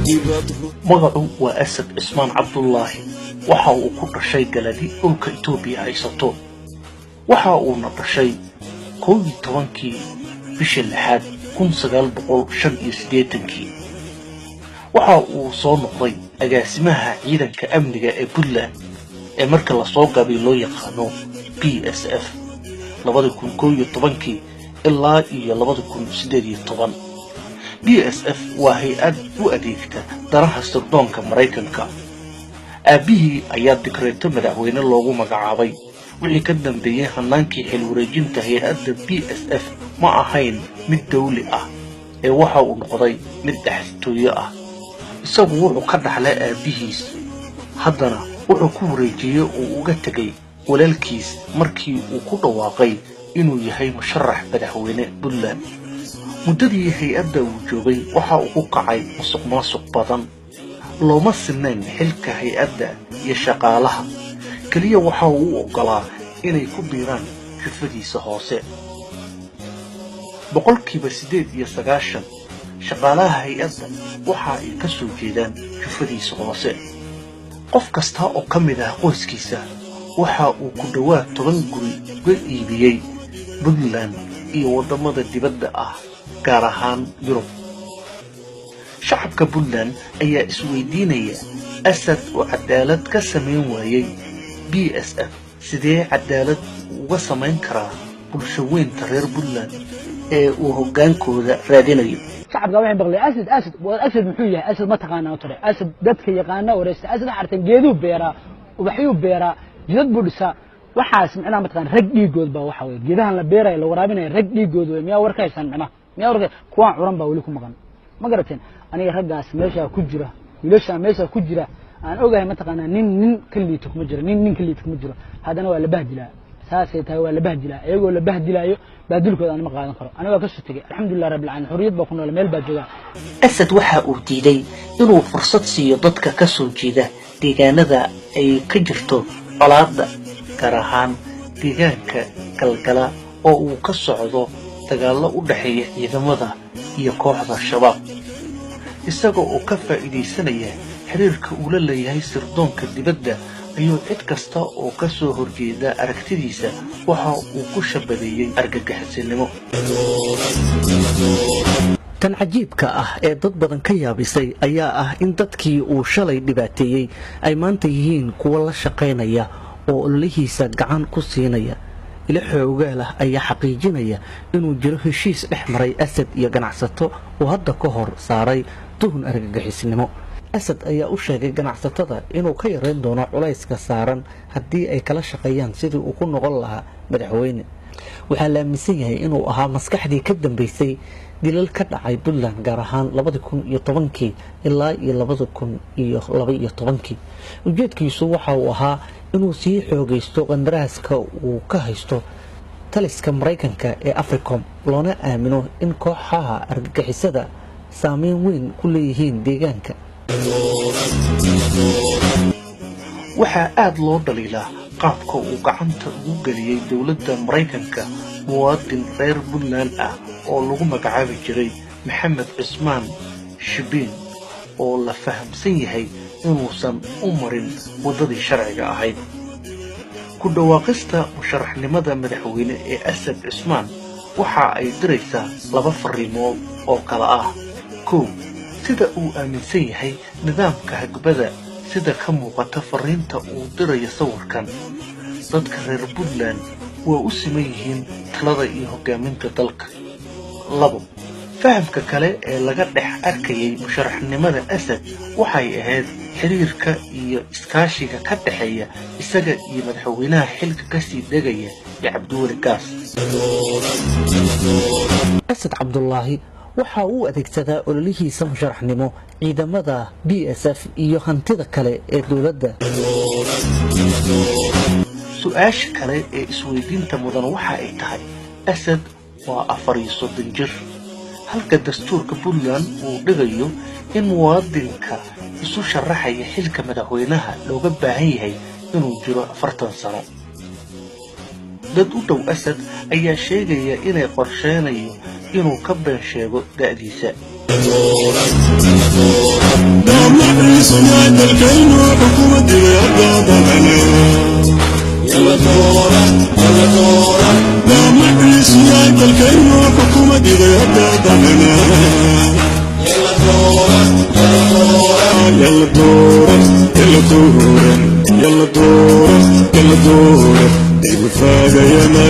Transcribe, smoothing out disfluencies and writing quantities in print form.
Magacu waa Asad Cismaan Cabdullaahi. Waxa uu ku dhashay Galadi, dhulka Itoobiya haysato. Waxa uuna dhashay 11-kii bishii lixaad 1985-kii. Waxa uu soo noqday agaasimaha ciidanka amniga ee Puntland ee marka lasoo gaabay loo yaqaano BSF 2011-kii ilaa iyo 2018. BSF waa hay-ad u adeegta danaha sirdoonka Maraykanka. Aabbihii ayaa dikreeto madaxweyne loogu magacaabay. Wixii ka dambeeyey hanaankii xil wareejinta hay-adda BSF ma ahayn mid dawli ah ee waxa uu noqday mid dhextooyo ah. Isagu wuxuu ka dhaxlay aabbihiis, haddana wuxuu ku wareejiyey oo uga tegay walaalkiis markii uu ku dhawaaqay inuu yahay musharax madaxweyne Puntland. Muddadii hay-adda uu joogay waxa uu ku kacay musuq maasuq badan. Looma sinayn xilka hay-adda iyo shaqaalaha, keliya waxa uu u oggolaa inay ku biiraan jufadiisa hoose. 98% shaqaalaha hay-adda waxa ay ka soo jeedaan jufadiisa hoose. Qof kasta oo ka mid ah qoyskiisa waxa uu ku dhowaad 10 guri uga iibiyey Puntland iyo waddamada dibadda ah, gaar ahaan Yurub. Shacabka Puntland ayaa isweydiinaya: Asad oo cadaalad ka samayn waayey BSF, sidee cadaalad uga samayn karaa bulsho weynta reer Puntland ee uu hoggaankooda raadinayo? Shacabka waxay maqleen Asad, Asad, waa Asad. Muxuu yahay Asad? Ma taqaanaa? Tore Asad dadka yaqaana wareysta. Asad waxaa artan geeduu beeraa, ubaxyuu beeraa, jidad buu dhisaa. Waxaas micnaha mataqaan rag dhiigood baa waxa weye geedahan la beeraya, la waraabinaya, rag dhiigood wey. Miyaa warka haysaan? Micnaha miyaa warka kuwaan curan baa weli ku maqan? Ma garateen? Aniga raggaas meeshaa ku jira, wiilashaa meeshaa ku jira aan ogahay, mataqaanaa, nin nin ka liito kuma jiro, nin nin ka liito kuma jiro. Haddana waa la bahdilaa. Saasay tahay waa la bahdilaa. Iyagoo la bahdilaayo bahdilkooda aan ma qaadan karo. Aniga waa kasoo tegey, alxamdulilah rabbil caalamiin, xorriyad baa ku nool, meel baa joogaa. Asad waxa uu diiday inuu fursad siiyo dadka ka soo jeeda deegaanada ay ka jirto colaadda, gaar ahaan deegaanka Galgala oo uu ka socdo dagaallo u dhexeeya ciidamada iyo kooxda Shabaab. Isaga oo ka faa'iidaysanaya xiriirka uu la leeyahay sirdoonka dibadda ayuu cid kasta oo ka soo horjeeda aragtidiisa waxa uu ku shabadeeyey argagixisinimo. Tan cajiibka ah ee dad badan ka yaabisay ayaa ah in dadkii uu shalay dhibaateeyey ay maanta yihiin kuwo la shaqaynaya oo ololihiisa gacan ku siinaya. Ilo xoogaal ah ayaa xaqiijinaya inuu jiro heshiis dhex maray Asad iyo ganacsato uu hadda ka hor saaray tuhun argagixisnimo. Asad ayaa u sheegay ganacsatada inuu ka yareyn doono culayska saaran haddii ay kala shaqeeyaan sidii uu ku noqon lahaa madaxweyne. Waxaa la aaminsan yahay inuu ahaa maskaxdii ka dambeysay dilal ka dhacay Puntland, gaar ahaan 2010-kii ilaa iyo 2012-kii. Ujeedkiisu waxa uu ahaa inuu sii xoogaysto qandaraaska uu ka haysto taliska Maraykanka ee Africom, loona aamino in kooxaha argagixisada saameyn weyn ku leeyihiin deegaanka. Waxaa aada loo dhaliilaa qaabka uu gacanta ugu geliyey dowladda Maraykanka muwaadin reer Puntland ah oo lagu magacaabi jiray Maxamed Cismaan Shibiin, oo la fahamsan yahay inuusan u marin waddadii sharciga ahayd. Ku dhawaaqista musharaxnimada madaxweyne ee Asad Cismaan waxa ay diraysaa laba fariimood oo kala ah: 1, sida uu aaminsan yahay nidaamka hagbada, sida ka muuqata fariinta uu dirayo sawirkan, dadka reer Puntland waa u siman yihiin talada iyo hoggaaminta dalka. 2, fahamka kale ee laga dhex arkayay musharaxnimada Asad waxay ahayd xiriirka iyo iskaashiga ka dhexeeya isaga iyo madaxweynaha xilka kasii degaya ee Cabdiweli Gaas. Asad Cabdulaahi waxa uu adeegsadaa ololihiisa musharaxnimo ciidamada BSF iyo hantida kale ee dowladda. Su-aasha kale ee isweydiinta mudan waxa ay tahay: Asad waa 34 jir, halka dastuurka Puntland uu dhigayo in muwaadinka isu sharaxaya xilka madaxweynaha looga baahan yahay inuu jiro 40 sano. Dad u dhow Asad ayaa sheegaya inay qorsheynayo inuu ka been sheego da'diisa. Damaciisu yahay dalkaynu xukuumaddiiday hadda damcna. Damaciisu yahay dalkaynu xukuumaddiiday hadda damcna. Yalla dooran, yalla dooran, yalla dooran, yalla dooran, dib faagayana.